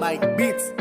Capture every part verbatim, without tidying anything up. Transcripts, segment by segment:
Mike Beats.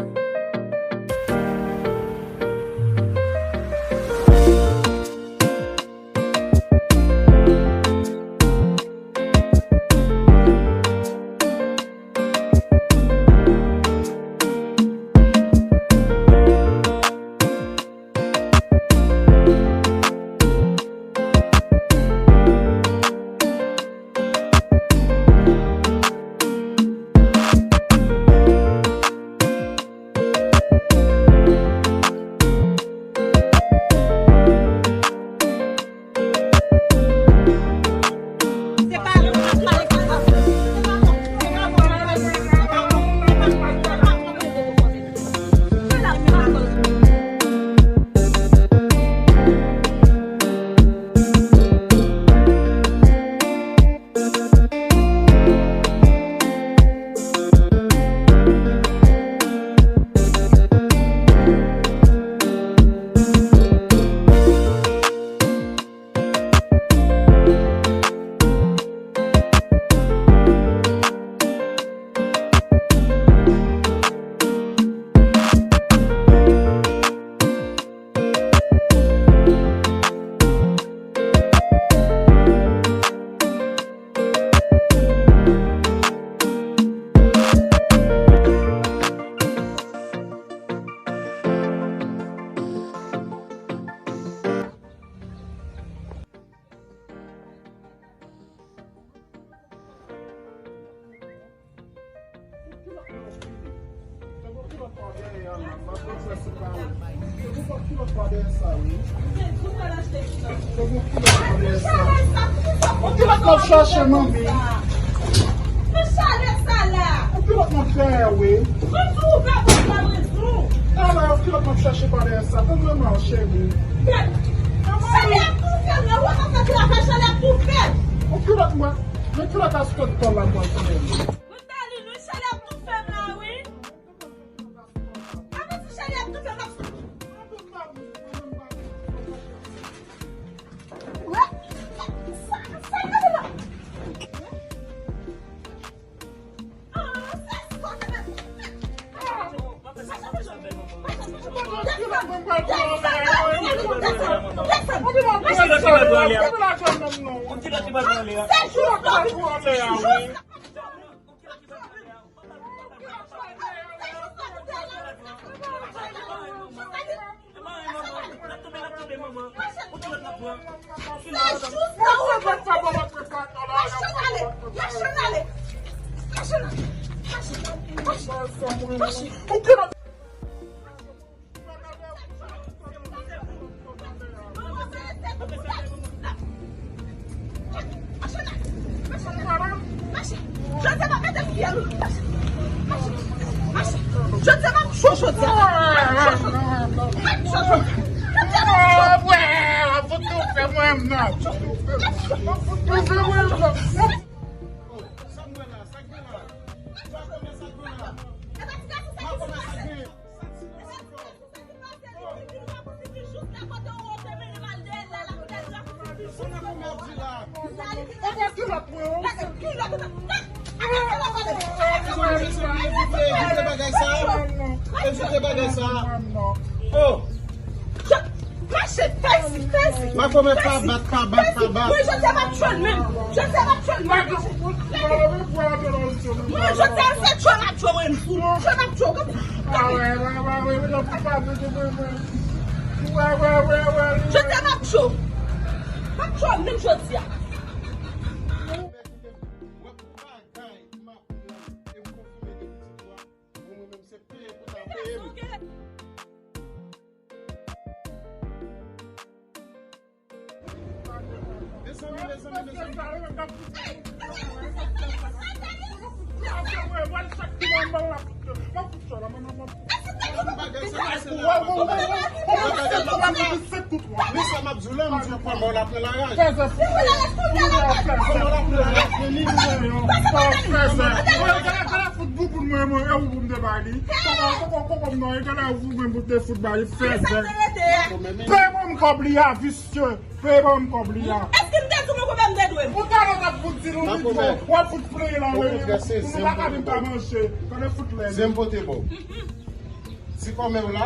Yon kilòt m ap chache, manmi. Yon kilòt m ap fè, wi. Ala, yon kilòt m ap chache pa dèyè sa. Tann mwen, cheri. Chalè ap toufe m, nan wè sa fè travay, chalè ap toufe m. Yon kilòt mwen, men kilòt a sou tèt kò l la, mwen, sou mwen. Wi, Darline, wi, chalè ap toufe m la, wi. Avan si chalè ap toufe m, m ap sou. Wè, sa, sa, sa, sa. Jodi a m ap mete fyèl ou. Mache. Mache. Jodi a m ap cho jodi a. M ap cho jodi a. M ap cho jodi a. Jodi a m ap cho. Sa m wè la, sa k gen la? Pa konnen sa k gen la. Pa konnen sa k gen. Evite bagay sa. Evite bagay sa. Oh. Mache, fè isi, fè isi. Pa kòmè pa bat, pa bat, pa bat. Mwen, jodi a m ap tchwe l menm. Jodi a m ap tchwe l menm. Mwen, jodi a se tchwe m ap tchwe mwen. Tchwe m ap tchwe. Jodi a m ap tchwe w. M ap tchwe w menm jodi a. Mezanmi, mezanmi, mezanmi. Men sa m ap di w la, m di w kòman w la pran laraj. Kòman w la pran laraj, men li. Gade, gade fout bouboun mwen, mwen, e ou pou m te bay li. Kòman, kòman, kòman, non, e gade ou mwen pou te fout bay li, fèzè. Peye ban m kòb li a, visye. Peye ban m kòb li a. Èske m te di w mwen konbyen m te dwe? Pou talè w t ap fout di nou videyo, w ap fout plenyen la, w ap fout fè se zen pote ba w. Zen pote ba w. Ti kòmè w la,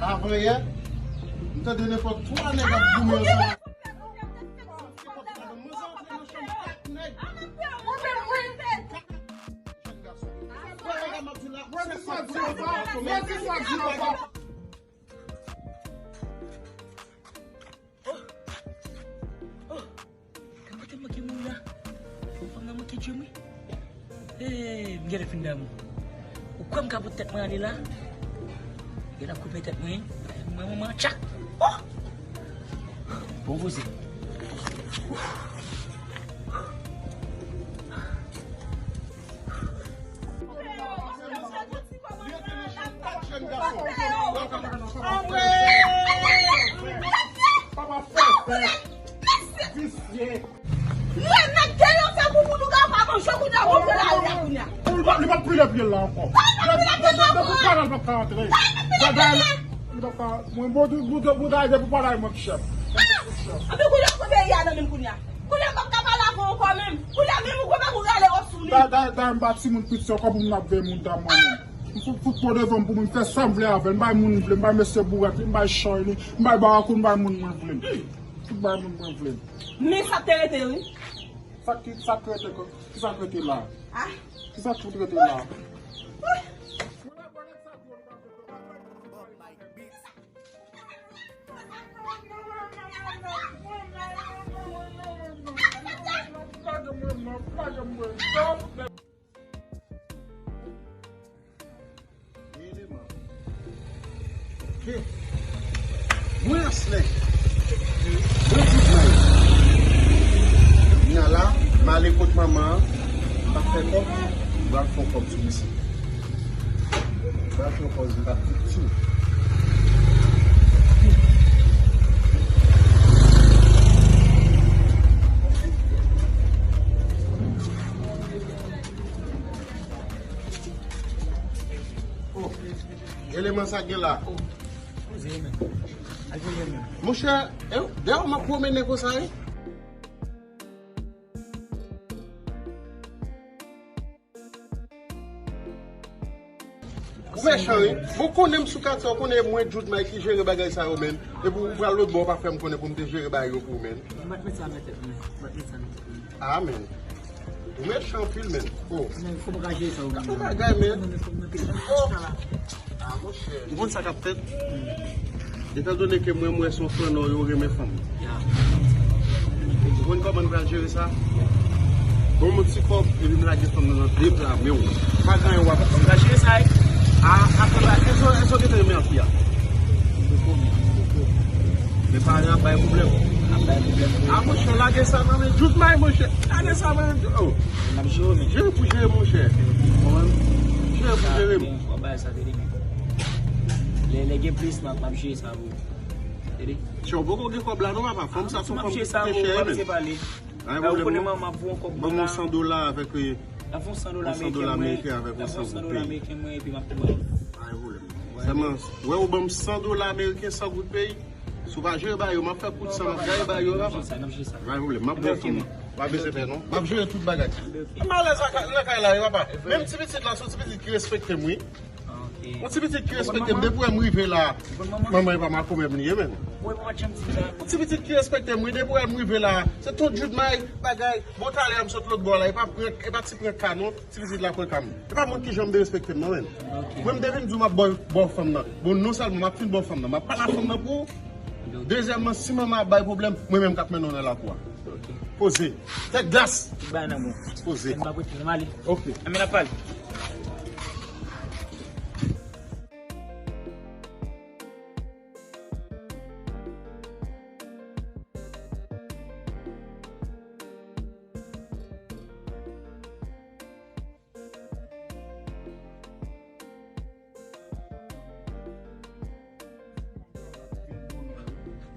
avan yè, m tande nenpòt twa nèg ap goumen ansanm. Mwen menm, mwen. Mwen di sa di anba, mwen di sa di anba. Oh! Oh! Gade kote m manke mouri la. Fanm nan manke djòl wi. Hey, m genlè fin damou. Ou kwè m ka pot tèt mwen ale la? Genlè ap koupe tèt mwen. Mwen manman tchak. Oh! Bon koze. Li p ap pile pye l la ankò. Depi w pa la, l p ap ka antre. Li p ap ka, mwen, bon, bon, bon, bon, depi w pa la, mwen ki chèf. Anpi kounye a, kote y a nan men m kounye a? Kounye a, m p ap ka pale avè w ankò menm. Kounye a, menm ou konn ou rale w sou li. Da, da, da, m pa timoun piti ankò pou m ap veye moun ta mwen menm. M fout, fout pran devan m pou mwen fè sa m vle avè l. M bay moun m vle, m bay mesye bourèt li, m bay chay li, m bay barakou, m bay moun mwen vle. Fout bay moun mwen vle. Men sa k te rete wi. Sa ki, sa k rete, ki sa k rete la? Ah. Ki sa k fout rete la? Eleman. Ke mwen Anslè. Mwen di mwen. Kounya la, m ale kot manman an. M pa fè kòb. M pral fè kòb sou misye. M pral fè kòb, m pa di tou. Oh, eleman sa gen la. Oh, koze men. Al koze men. Monchè, e, dèyè w m ap pwomennen konsa, wi. Ou mechan, wi. Bon, konnen m sou katye, ou konnen mwen Jude Mike ki jere bagay sa yo, men. Epi ou pral lòt bò, ou pa fè m konnen pou m te jere bagay yo pou ou, men. M pa t met sa nan tèt mwen. M pa t met sa nan tèt mwen. Ah, men. Ou mechan anpil, men. Oh. Men, fò m ka jere sa, ou menm. Fò bagay, men. Mwen, men, fò mwen pile. Oh. Ah, monchè. Ou konn sa k ap fèt? Etandone ke mwen, mwen se yon flannè, yo renmen fanm. Ya. Ou konn kòman n pral jere sa? Bon, yon ti kòb, epi m lage fanm nan nan de pla men w. Pa gen anyen w ap. Ou pral jere sa, wi. A, apre la, èske, èske w gentan renmen fi a? Men pa gen ap bay pwoblèm. Ap bay pwoblèm. A, monchè, lage sa nan men Jude Mike, monchè. Lage sa nan men Jude. Oh. N ap jere, men. Jere pou jere, monchè. Konprann? Jere pou jere. Fò bay sa, tande, men. Lè, lè gen plis, m ap, m ap jere sa pou ou. Tande. Chè, ou poko gen kòb la, non, papa. Fanm sa, se yon fanm ki chè, men. M ap jere sa pou ou, m ap jere pale. Ay, ou konnen manman ap voye yon kòb ban mwen la. Ban m yon san dola avèk, eh, yon san dola ameriken avèk yon san goud peyi. N ap fè yon san dola ameriken, mwen, epi m ap tou ba ou. Ay, pwoblèm. Sèlman, wè ou ban m san dola ameriken, san goud peyi. Si w pa jere bagay yo, m ap fè kout san, m ap gaye bagay yo, papa. N ap jere sa, n ap jere sa. Pa gen pwoblèm, m ap ba w fanm nan. Pa bezwen pè non. M ap jere tout bagay. M alèz nan kay la, wi, papa. Menm ti pitit la, se yon ti pitit ki respekte m, wi. Ok. Yon ti pitit ki respekte m. Depi w wè m rive la, manman e pa makomè m li ye, menm. Yon ti pitit ki respekte m, wi. Depi w wè m rive la, se ton Jude Mike, bagay. Bon, talè a m sot lòt bò la, e pa prank, e pa ti prank ka non. Ti pitit la pran ka m. E pa moun ki janm derespekte m non, menm. Ok. Mwen, m te vin di w m ap ba w, ba w fanm nan. Bon, non sèlman m ap fin ba w fanm nan, m ap pale a fanm nan pou ou. Ok. Dezyèmman, si manman ap bay pwoblèm, mwen menm k ap mennen w nan lakou a. Ok. Poze. Tèt glas. Tout bagay nan bon. Poze. M ap rete, m ale. Ok. Ann, men n ap pale.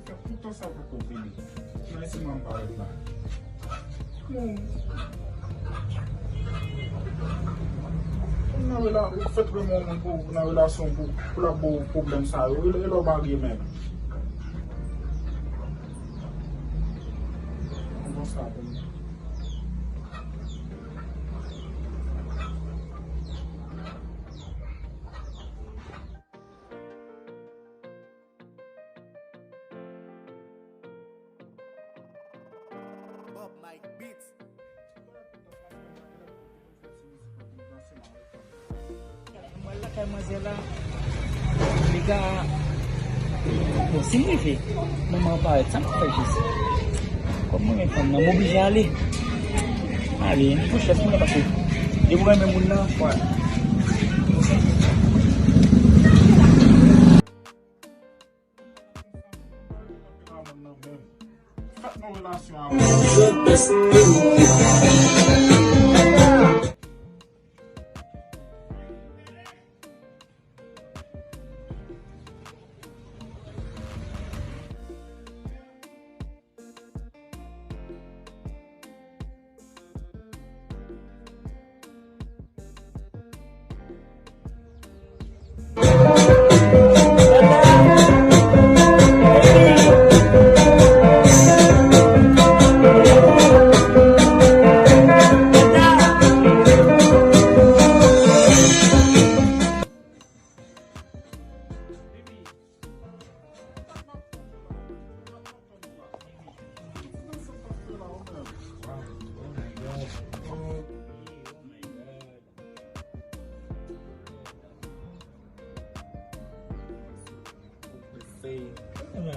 Fè tout tan sa poko vini. Nan isi mwen parèt la. Bon. Nan rela-, fèt renmen yon moun pou, nan relasyon pou, pou l ap ba w pwoblèm sa yo. E lè, e lè w marye menm. Konsa pou Mwen lakay manzè la. Piga. Bon, si m rive, manman an parèt, sa m ap fè jis? Kòm mwen menm fanm nan, m oblije ale. Ale, m pou chèf mwen pase. Depi w renmen moun nan, fò. Fèt nou relasyon avè.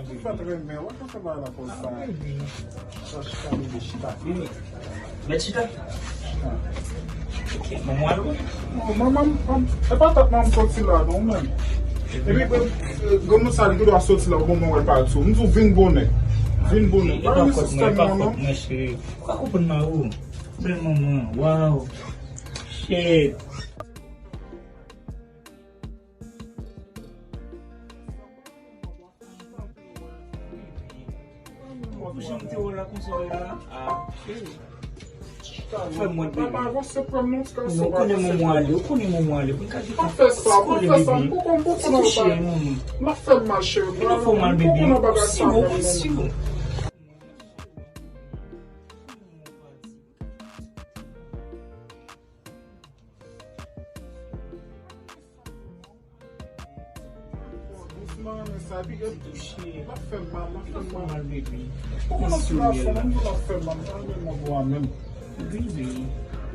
Ou fèt renmen, wè, sa fè bagay la konsa. Sa chita, li chita. Mèt chita. Ok, manman al wè. Non, manman, manman, e pa tèt manman soti la, non, men. Epi, e, e, granmoun sa, li gendwa soti la, bon, mwen wè l pati. M di w, vin bonè. Vin bonè. Pa nan sistèm nan, non. Mwen, cheri. Ou ka konprann mari w. Bèl manman, waw. Shit. Ou janm te wè la konsa w ye la? Ah, cheri. Fè mwen, bebe. Non, ou konnen manman ale, ou konnen manman ale. Pou n ka di pa fè sa, pa fè sa. M poko, m poko nan sa. L ap fè m mal, cheri. Ou nan fè w mal, bebe. Si w, si w. Dousman, men sa, epi, epi, l ap fè m mal, l ap fè m mal. Ou konnen ti gason, menm tou l ap fè m mal, m pa renmen mòd ou a menm.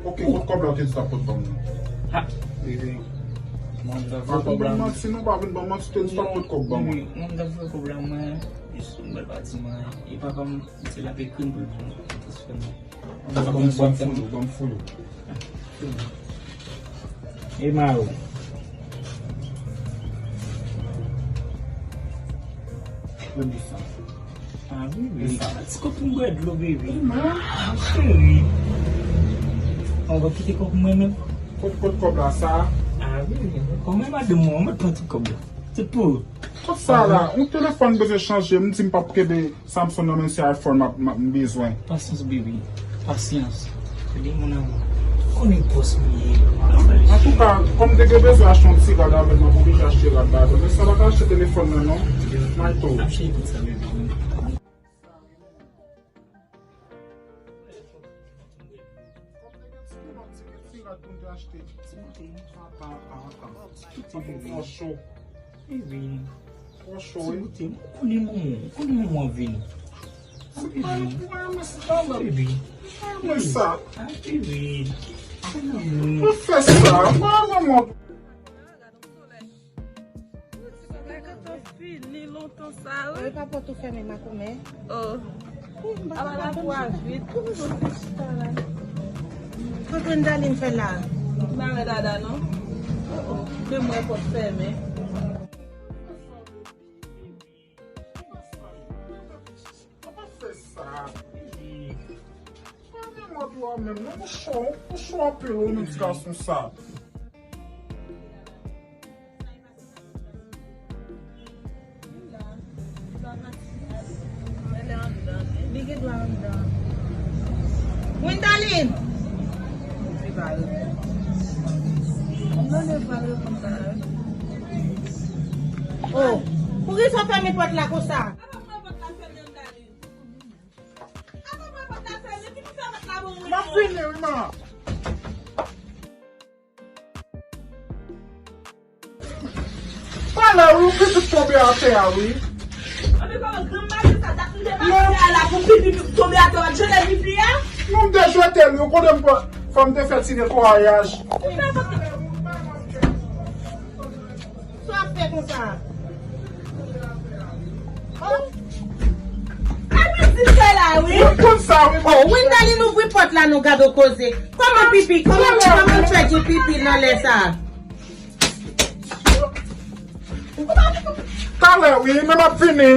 Ok, kot kòb la ou te di t ap pot ban mwen? Ha, bebe. Mwen ta vle kòb la. Pa vin ban m manti non, pa vin ban m manti, ou te di t ap pot kòb ban mwen. Mwen ta vle kòb la mwen, jis yon bèl pati mwen. E papa m, se l ap ekri m pou l pran transfè mwen. Ban m, ban m fouye, ban m fouye. E mari w. Premye sa. Ah, wi, wi. Ti kòp pou m bwè dlo, bebe. Ah, cheri. Ou va kite kòb mwen menm. Kot, kot kòb la, sa? Ah, wi, wi. Kòman madanm mwen, mwen pran tout kòb la. Tout pou ou. Kot sa la? Yon telefòn bezwen chanje, m di m p ap kenbe Samsung nan men, se iPhone m ap, m ap, m bezwen. Pasyans, bebe. Pasyans. Tande, mon amour. Konnen bòs mwen ye. Antouka, kòm m te gen bezwen achte yon ti rad avè l, m ap oblije achte rad la. Men sa pa ka achte telefòn nan, non. Mayto. Ap cheri tout sa, bebe. Kòm te gen ti kilòt, ti, ti rad pou n te achte. Ti bouteyi, papa, papa. Ti bouteyi. Twò cho. Wi, wi. Twò cho, wi. Ti bouteyi, ou konnen manman, ou konnen manman vini. Se pa yon pwoblèm, se pa la. Bebe. Mwen sa. Ah, bebe. Mwen fè sa. Mwen, mwen, mwen. Gade yon solèy. Ou di bagay kantan fini lontan sa, wi. Wi, pa pòt ou fèmen, makomè. Oh. Wi, m pa pòt ou fèmen. Kote Wendalin fè la? M pa wè dada, non. Oh, oh. Men mwen pòt fèmen. Papa fè sa. Pa gen mòd ou a menm, non, ou cho, ou cho anpil, ou menm ti gason sa. Li gen dwa anndan. Wendalin! Li pa reponn. M tande l pa reponn sa. Oh, poukisa w fèmen pòt la konsa? Apa mwen pòt la fèmen, Wendalin? Apa mwen pòt la fèmen? Ki pou fè pòt la bon, Wendalin? M ap fini, wi, manman. Pale wi, ou pitit tonbe atè a wi. Anben kòman granm madanm sa t ap Mwen la pou pipi tonbe atè w ap jete pipi a. Non, m te jete l, ou konnen m pa, fò m te fè ti netwayaj. Sa w ap fè konsa? Oh. Api di fè la, wi. Mwen konn sa, wi. Oh, Windaline ouvri pòt la, nou gade koze. Kòman pipi? Kòman, kòman fè gen pipi nan lè sa? Talè, wi, men m ap vini.